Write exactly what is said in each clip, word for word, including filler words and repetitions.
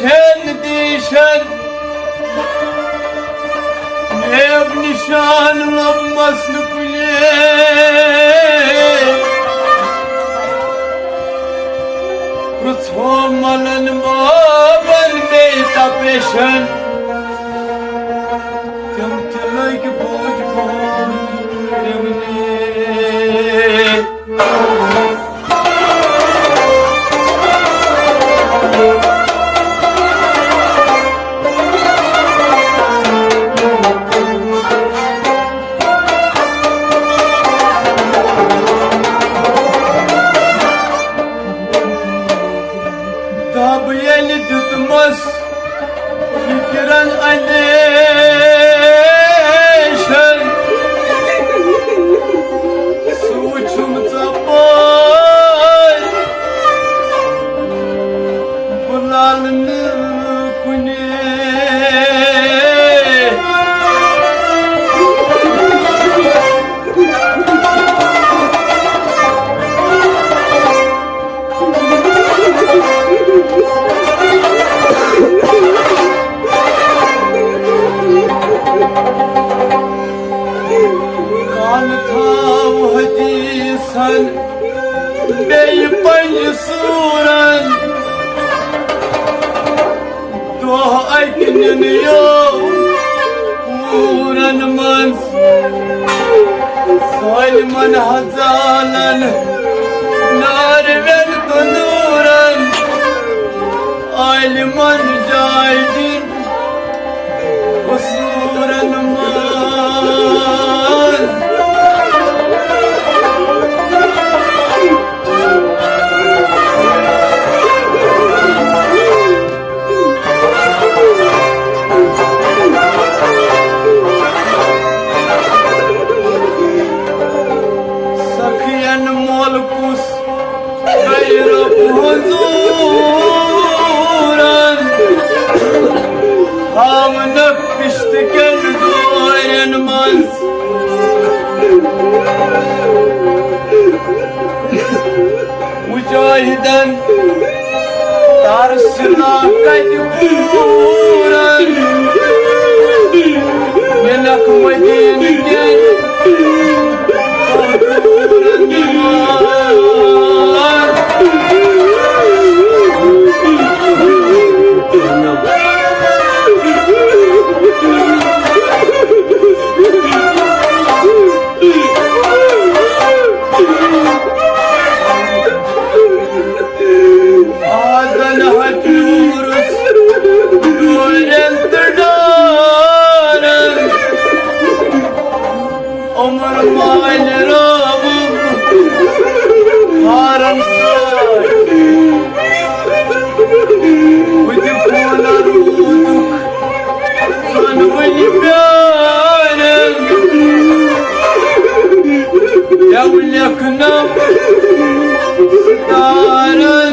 کھٮ۪ن دیٖشن، نیب نِشان لوٚبمس نہٕ کُنے۔ پرٛژھو ملن بابن بیٚیہِ تپریشن، تِم تہِ لٔگۍ بوٗٹۍ بوٗٹۍ رِونہِ۔ دب ییٚلہِ دیُتمس فِکرن اندیشن، سُہ وُچھُم ژۄپٲرۍ بُلال نہٕ کُنے۔ کان تھاو حدیثن بیٚیہِ پنجہِ سورن۔ دۄہ اَکہِ نِنہٕ یو پوٗرن منٛز سٲلمن حزالن نارٕ وٮ۪ن تندوٗرن۔ عالمن جاے دِنۍ قصوٗرن منٛز۔ سخین مول کُس غیر حضوٗرن، ہاونکھ پِشتہٕ کٮ۪ن ڈورٮ۪ن منٛز۔ مجاہدن ترسنا کتہِ پوٗرن، مِلکھ مدینہٕ کٮ۪ن آدن ہتیوٗرس ڈورٮ۪ن تہٕ ڈارن۔ عمر مالہِ رٲوٕم ہارن سۭتۍ۔ بہٕ تہِ پھولہ روٗدُک ژۄنوٕنہِ پیارن۔ یَوٕ لیکھنم ستارن۔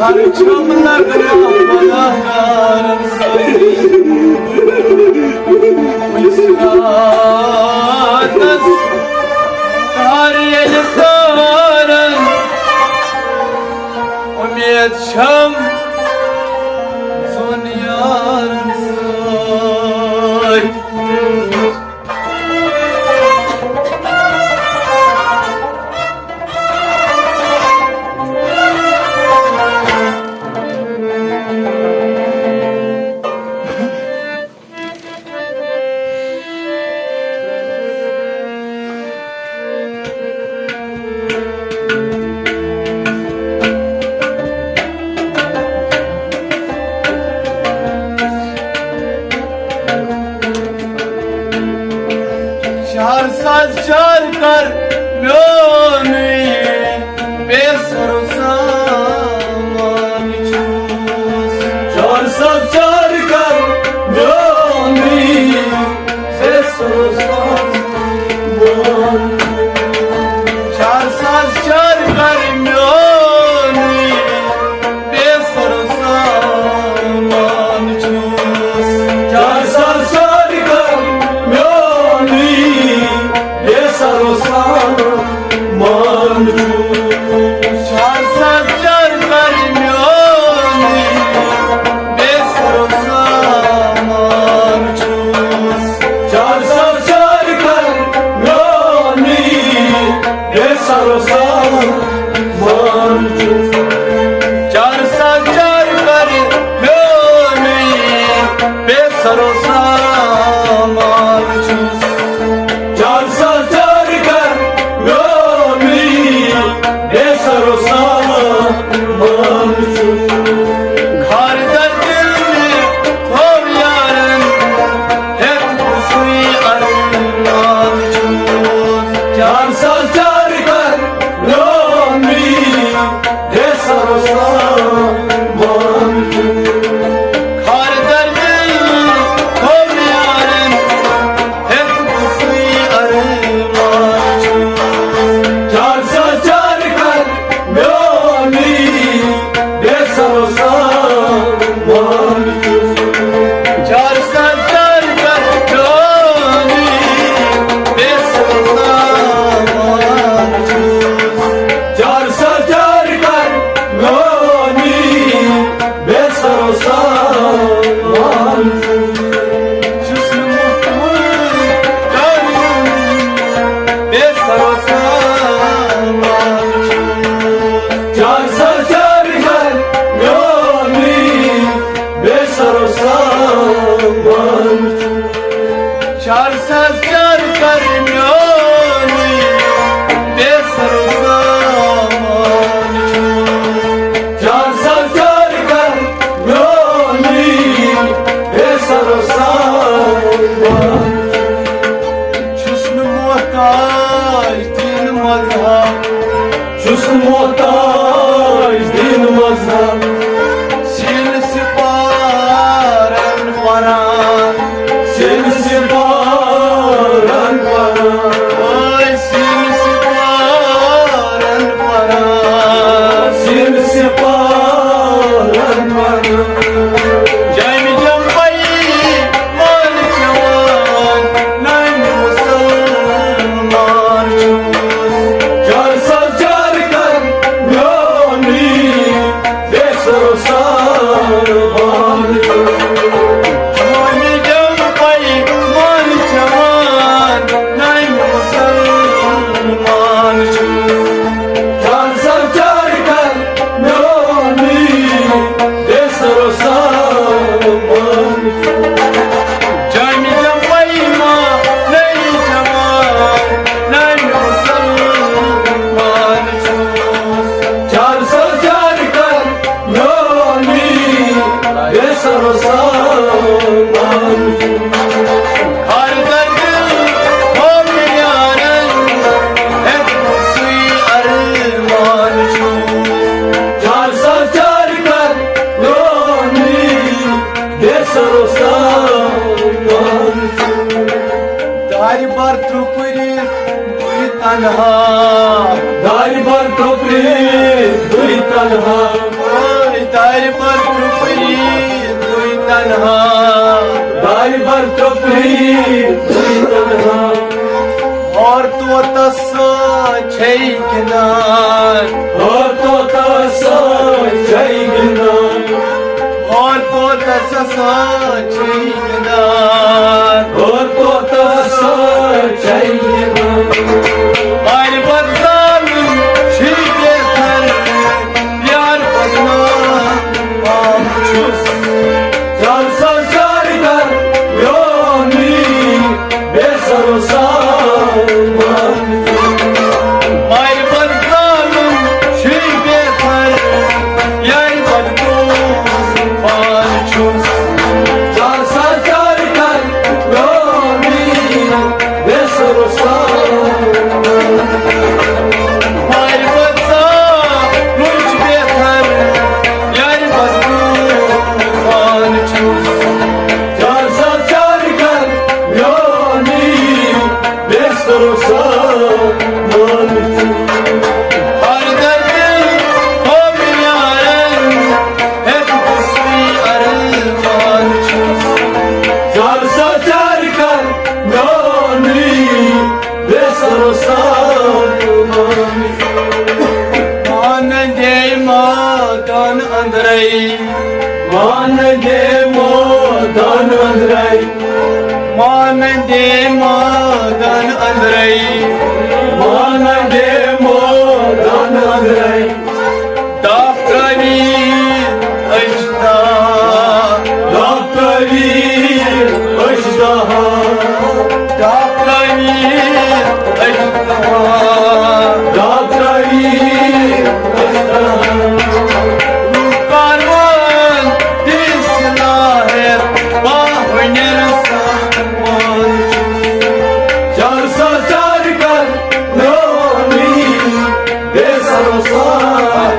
ہر چھم لگنا گناہگارن سۭتۍ۔ وُنہِ چھِ راتس تارٕ ییٚلہِ تارن، اُمید چھم زُن یارن سۭتۍ۔ شہر ساز چار کر میونٕے بے سرو سامان چھُس۔ شہر ساز چار کر میون تنہا۔ دارِ بر ترٛوپری دُے تنہا۔ اوے دارِ بر ترٛوپری دُے تنہا۔ دارِ بر ترٛوپری دُے تنہا۔ ہور طوطس سۭتۍ چھے گِنٛدان۔ ہور طوطس سۭتۍ چھے گِنٛدان۔ ہور طوطس سۭتۍ چھے گِنٛدان۔ ہور طوطس سۭتۍ چھے گِنٛدان۔ آرِ بد زالُن چھُے بہتر، یار بدنام چھُس۔ چار سا چار کر میونی بے سرو سامان۔ مارِ بد زالُن چھُے بہتر، یارِ بد طوفان چھُس۔ چار سا چار کر میونی بے سرو سامان۔ مارِ بد زالُن چھُ بہتر، یارِ بد طوفان چھُس۔ چار سا چار کر میونی بے سرو سامان۔ ہر دردِ ہو میارن، ہیت خوشی ارمان چھُس۔ چار سا چار کر میونی بے سرو سامان۔ مان دے ماتن اندرے۔ مان دے ماتن اندرے۔ مان دے ماتن اندرے۔ مان دے ماتن اندرے۔ ڈاکٹری اجدا۔ ڈاکٹری اجدا۔ ڈاکٹری اجدا۔ ڈاکٹری اجدا۔ کاروان دی صلاحیت باہنر سامان۔ چار سا چار کر نومی بے سرو سامان۔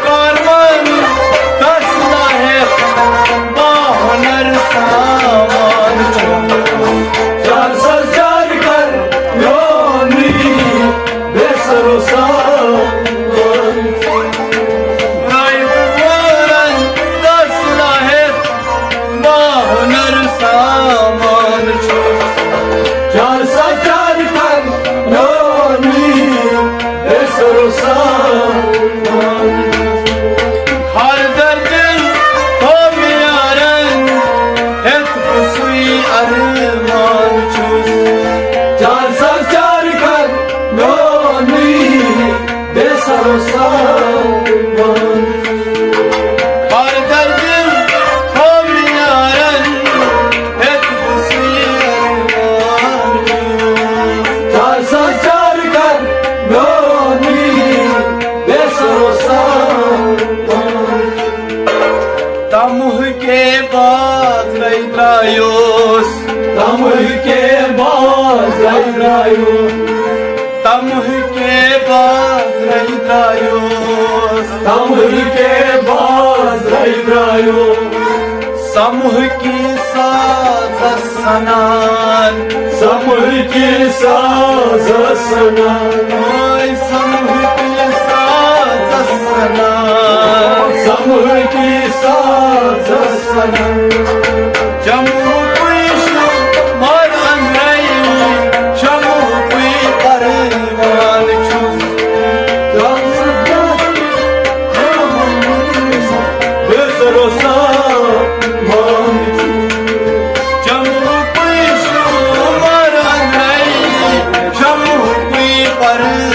کاروان دی صلاحیت باہنر سامان۔ چار سا چار کر نومی بے سرو سامان۔ رائے وارن دی صلاحیت باہنر سامان چھُس۔ چار سا چار کر نومی بے سرو سامان۔ ہر دردِ ہو میارن، ہیت خوشی ارمان چھُس۔ چار سا چار کر میونی بے سرو سامان۔ ہر دردِ ہو میارن، ہیت خوشی ارمان۔ چار سا چار کر میونی بے سرو سامان۔ تمہ کے بازرے درایوس۔ تمہ کے بازرے درایوس۔ تمہ کے بازرے درایوس۔ تمہ کے بازرے درایوس۔ سمہ کی سازس سنان۔ سمہ کی سازس سنان۔ اوے سمہ کی سازس سنان۔ سمہ کی سازس سنان۔ چمو پوش مار انگرائی، چمو پوی پروان چھُس۔ بے سرو سامان۔ چمو پوش مار انگرائی، چمو پوی پروان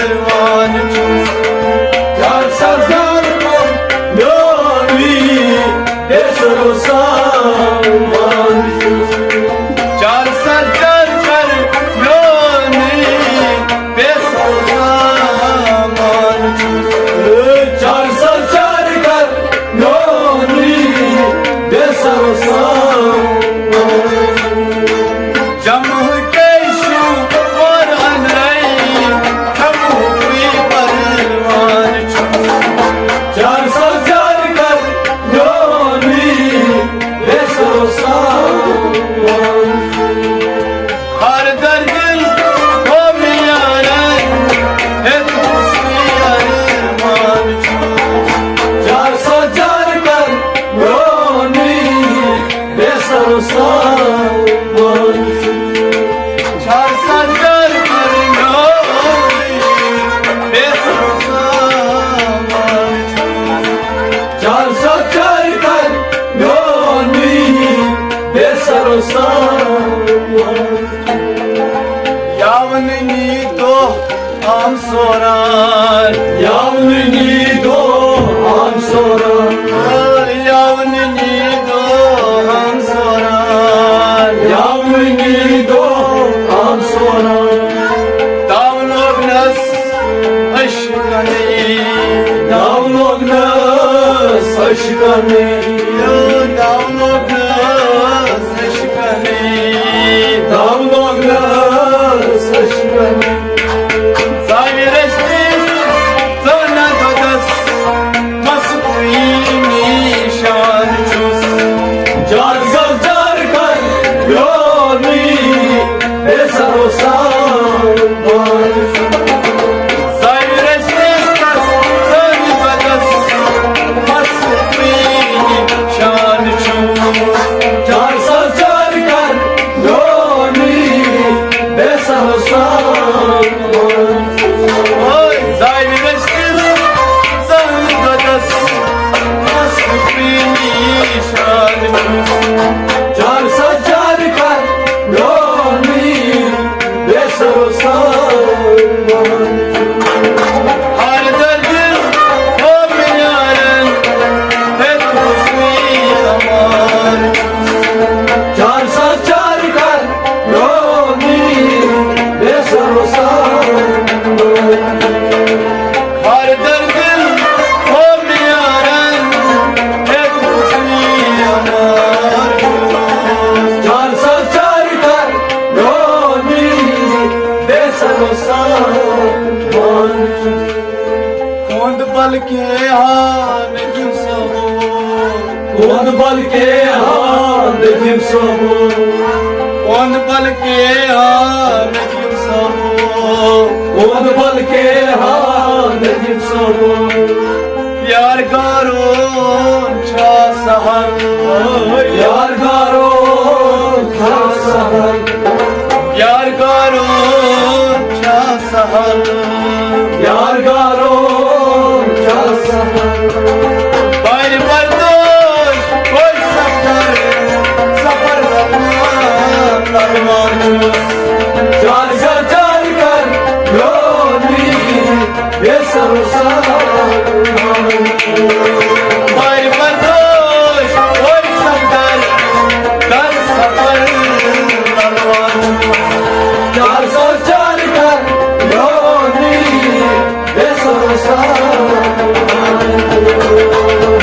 سوران، یاونہٕ نیٖدو ہم سوران، یاونہٕ نیٖدو ہم سوران، یاونہٕ نیٖدو ہم سوران۔ داو لوگنس عشقنٕے، داو لوگنس عشقنٕے، داو لوگنس عشقنٕے، داو لوگنس عشقنٕے۔ زاوِ رٔسۍ تِس زٲنہٕ دۄدس، مست کُنی شان چھُس۔ جار سا جار کر یونی، بے سرو سامان چھُس۔ زاوِ رٔسۍ تِس زٲنہٕ دۄدس، مست کُنی شان چھُس۔ جار سا جار کر یونی، بے سرو سامان۔ اوے زاوِ رٔسۍ تِس زٲنہٕ دۄدس، مست کُنی شان چھُس۔ جار سا جار کر یونی، بے سرو سامان۔ ہر دردن ہو میارن، ہے تو حسنی امان۔ جار سا جار کر یونی، بے سرو سامان۔ ہر دردن ہو میارن، ہے تو حسنی امان۔ جار سا جار کر یونی، بے سرو سامان۔ کوند بلکہ ہاں نجم سبو۔ کوند بلکہ ہاں نجم سبو۔ کوند بلکہ ہاں نجم سبو۔ کوند بلکہ ہاں نجم سبو۔ یار گارون چھا سہل، یار گارون چھا سہل، یار گارون چھا سہل، یار گارون چھا سہل۔ بارِ بردوش کوئی سفر، سفر رکھنا لگوان۔ چار سا چار کر یونی، بے سرو سامان۔ بارِ بردوش کوئی سفر، کر سفر لگوان۔ چار سا چار کر یونی، بے سرو سامان۔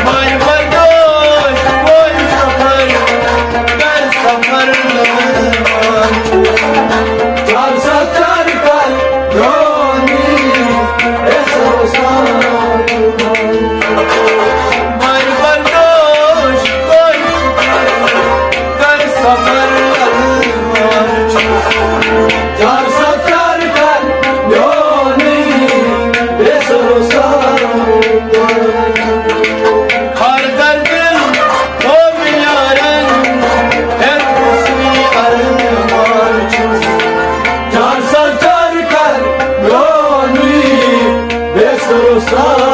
بارِ بردوش کوئی سفر، کر سفر لگوان۔ چار سا چار کر یونی، بے سرو سامان۔ بارِ بردوش کوئی سفر، کر سفر لگوان۔ چار سا چار کر یونی، بے سرو سامان۔ ہر دردن ہو میارن، ہے حسنی ارمان چھُس۔ چار سا چار کر یونی، بے سرو سامان۔